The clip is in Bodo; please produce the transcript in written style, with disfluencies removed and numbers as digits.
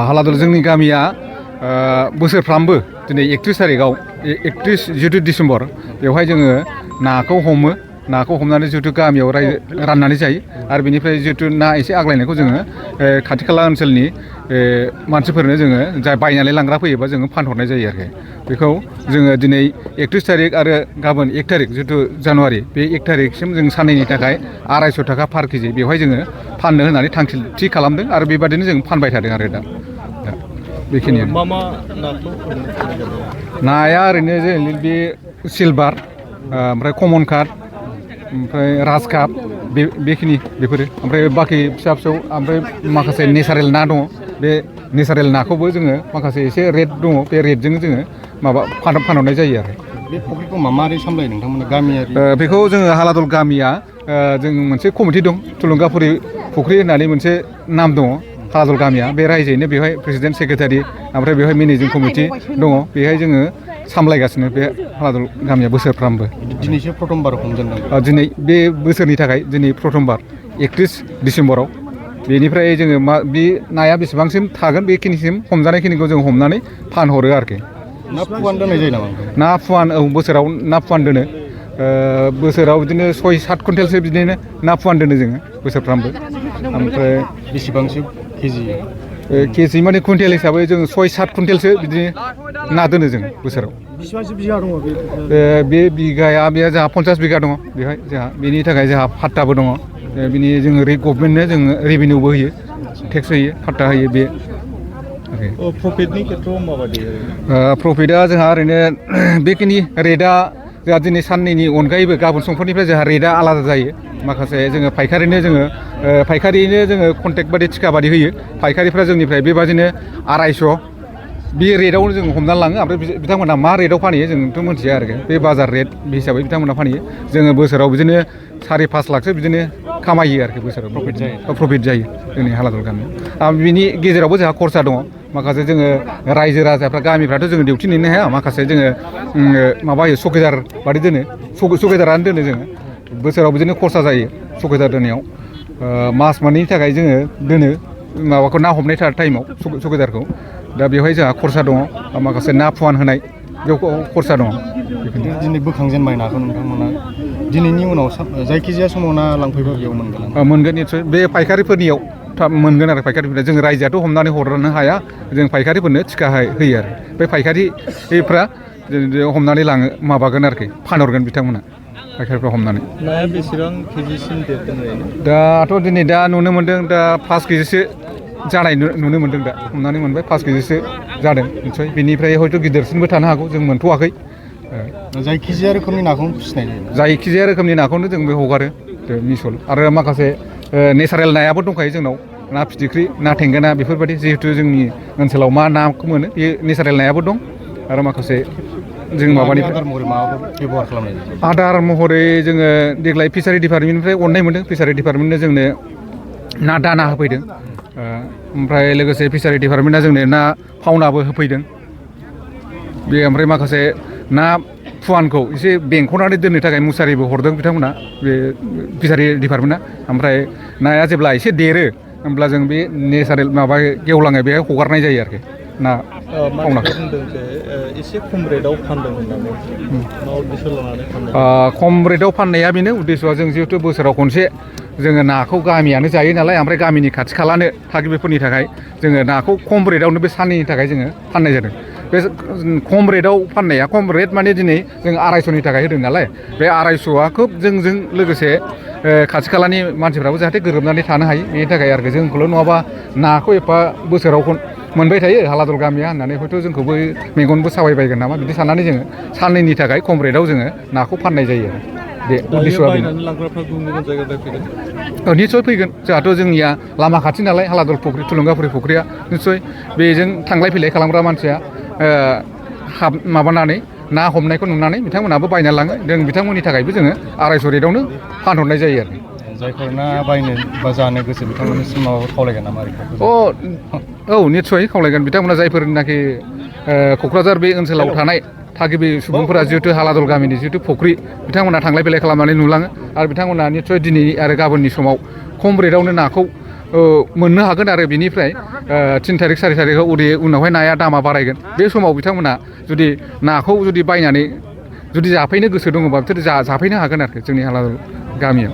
हालादल जोंनि गामिया बोसोरफ्रामबो दिनै 31 तारिखआव 31 जिथु डिसेम्बर बेवहाय जोङो नाखौ हमनानै जिथु गामियाव राननानै जायो आरो बेनिफ्राय जिथु ना एसे आग्लायनायखौ जोङो खाथि खाला ओनसोलनि मानसिफोरनो जोङो जाय बायनानै लांग्रा फैयोबा जोङो फानहरनाय जायो आरोखि बेखौ जोङो दिनै 31 तारिख आरो गाबोन 1 तारिख जिथु जानुवारि बे 1 तारिखसिम जों साननैनि थाखाय 250 थाखा पार केजि बेवहाय जोङो फाननो होननानै थांखि थि खालामदों आरो बेबादिनो जों फानबाय थादों आरो दा बेखिनियानो मा नाखौ नाया ओरैनो जों बे सिलभार ओमफ्राय कमन काट ओमफ्राय राजकाप बेखिनि बेफोरो ओमफ्राय बाखि फिसा फिसौ ओमफ्राय माखासे नेचारेल ना दङ बे नेचारेल नाखौबो जोङो माखासे एसे रेट दङ बे रेटजों जोङो फानहरनाय जायो आरो बे फुख्रिखौ माबोरै सामलायो नोंथांमोना गामियारि बेखौ जोङो हालादल गामिया जों मोनसे कमिटि दं थुलुंगाफुरि फुख्रि होननानै मोनसे नाम दङ हालादल गामिया बे रायजोयैनो बेवहाय प्रेसिडेन्ट सेक्रेटारि ओमफ्राय बेवहाय मेनेजिं कमिटि दङ बेहाय जोङो सामलायगासिनो बे हालादल गामिया बोसोरफ्रामबो दिनैसो प्रथमबार हमजेनदों दिनै बे बोसोरनि थाखाय दिनै प्रथमबार 31 डिसेम्बराव बेनिफ्राय जोङो बे नाया बेसेबांसिम थागोन बेखिनिसिम हमजानायखिनिखौ जों हमनानै फानहरो आरोखि ना फुवान दोननाय जायो नामा ना फुवान बोसोराव ना फुवान दोनो बोसोराव बिदिनो 6-7 कुइन्टेलसो बिदिनो ना फुवान दोनो जोङो बोसोरफ्रामबो ओमफ्राय बेसेबांसो केजि माने कुइन्टेल हिसाबै जों 6-7 कुइन्टेलसो बिदिनो ना दोनो जों बोसोराव बेसेबांसो बिघा दङ बे बिघाया जोंहा 50 बिघा दङ बेहाय जोंहा बेनि थाखाय जोंहा फाट्टाबो दङ बिनि जोङो गभर्नमेन्टनो जोङो रेभिनिउबो होयो टेक्स होयो फाट्टा होयो बे प्रफिटनि खेथ्रआव माबायदि प्रफिटआ जोंहा ओरैनो बेखिनि रेटआ जोंहा दिनै साननैनि अनगायैबो गाबोन समफोरनिफ्राय जोंहा रेटआ आलादा जायो माखासे जोङो फायखारियैनो जोङो कन्टेक्ट बादि थिखा बादि होयो फायखारिफ्रा जोंनिफ्राय बेबादिनो 250 बे रेटआवनो जों हमनानै लाङो ओमफ्राय बिथांमोना मा रेटआव फानहैयो जोंथ' मिथिया आरोखि बे बाजार रेट हिसाबै बिथांमोना फानहैयो जोङो बोसोराव बिदिनो 4-5 लाखसो बिदिनो खामायो आरोखि बोसोराव प्रफिट जायो जोंनि हालादल गामियाव बिनि गेजेरावबो जोंहा खरसा दङ माखासे जोङो रायजो राजाफ्रा गामिफ्राथ' जोङो डिउटि नेनो हाया माखासे जोङो माबायो सकेदार बादि दोनो सकेदारानो दोनो जोङो बोसोराव बिदिनो खरसा जायो सकेदार दोननायाव मास मोननैनि थाखाय जोङो दोनो माबाखौ ना हमनाय टाइमाव सकेदारखौ दा बेवहाय जोंहा खरसा दङ माखासे ना फुवान होनाय बेयाव खरसा दङ दिनै बोखांजेनबाय नाखौ नोंथांमोना दिनैनि उनाव जायखिजाया समाव ना लांफैबा बेयाव मोनगोन निस्सय बे फायखारिफोरनियाव मोनगोन आरो फायखारिफोरनो जों रायजोआथ' हमनानै हरनो हाया जों फायखारिफोरनो थिखा होयो आरो बे फायखारिफ्रा हमनानै माबागोन आरोखि फानहरगोन बिथांमोना फायखारिफ्रा हमनानै नाया बेसेबां केजिसिम देरदों दाथ' दिनै नुनो मोन्दों दा 5 केजिसो जानाय नुनो मोन्दों दा हमनानै मोनबाय 5 केजिसो जादों निस्सय बेनिफ्राय हयथ' गिदिरसिनबो थानो हागौ जों मोनथ'वाखै जायखिजाया रोखोमनि नाखौनो फिसिनाय जायो जायखिजाया रोखोमनि नाखौनो जों बे हगारो मिसल आरो माखासे नेचारेल नायाबो दंखायो जोंनाव ना फिथिख्रि ना थेंगोना बेफोरबायदि जिहेथु जोंनि ओनसोलाव मा नाखौ मोनो बे नेचारेल नायाबो दं आरो माखासे जों आदार महरै जोङो देग्लाय फिसारि डिपार्टमेन्टनिफ्राय अननाय मोनदों फिसारि डिपार्टमेन्टनो जोंनो ना दाना होफैदों ओमफ्राय लोगोसे फिसारि डिपार्टमेन्टआ जोंनो ना फावनाबो होफैदों बे ओमफ्राय माखासे ना फुवानखौ एसे बेंख'नानै दोननो थाखाय मुसारिबो हरदों बिथांमोना बे फिसारि डिपार्टमेन्टआ ओमफ्राय नाया जेब्ला एसे देरो होमब्ला जों बे नेचारेल गेवलाङै बेहाय हगारनाय जायो आरोखि ना फावनाखौ एसे खम रेटआव फानदों खम रेटआव फाननाया बेनो उद्देश्यआ जों जिहेथु बोसोराव खनसे जोङो नाखौ गामियानो जायो नालाय ओमफ्राय गामिनि खाथि खालानो थागिबिफोरनि थाखाय जोङो नाखौ खम रेटआवनो बे साननैनि थाखाय जोङो फाननाय जादों बे खम रेटआव फाननाया खम रेट माने दिनै जों 250नि थाखाय होदों नालाय बे 250आ खोब जोंजों लोगोसे खाथि खालानि मानसिफ्राबो जाहाथे गोरोबनानै थानो हायो बेनि थाखाय आरोखि जोंखौल' नङाबा नाखौ एफा बोसोराव मोनबाय थायो हालादल गामिया होननानै हयथ' जोंखौबो मेगनबो सावायबायगोन नामा बिदि साननानै जोङो साननैनि थाखाय खम रेटआव जोङो नाखौ फाननाय जायो आरो बे उद्देश्यआ निस्सय फैगोन जोंहाथ' जोंनिया लामा खाथि नालाय हालादल फुख्रि थुलुंगाफुरि फुख्रिया निस्सय बेजों थांलाय फैलाय खालामग्रा मानसिया माबानानै ना हमनायखौ नुनानै बिथांमोनाबो बायना लाङो जों बिथांमोननि थाखायबो जोङो 250 रेटआवनो फानहरनाय जायो आरो जायफोर ना बायनो बा जानो गोसो बिथांमोननिसिम माबाफोर खावलायगोन नामा औ निस्सय खावलायगोन बिथांमोना जायफोरनाखि क'क्राझार बे ओनसोलाव थानाय थागिबि सुबुंफोरा जिहेतु हालादल गामिनि जिहेतु फुख्रि बिथांमोना थांलाय फैलाय खालामनानै नुलाङो आरो बिथांमोना निस्सय दिनै आरो गाबोननि समाव खम रेटआवनो नाखौ मोननो हागोन आरो बिनिफ्राय 3 थारिख 4 थारिखआव उनावहाय नाया दामा बारायगोन बे समाव बिथांमोना जुदि नाखौ जुदि बायनानै जुदि जाफैनो गोसो दङबा बिसोर जाफैनो हागोन आरो जोंनि गामियाव।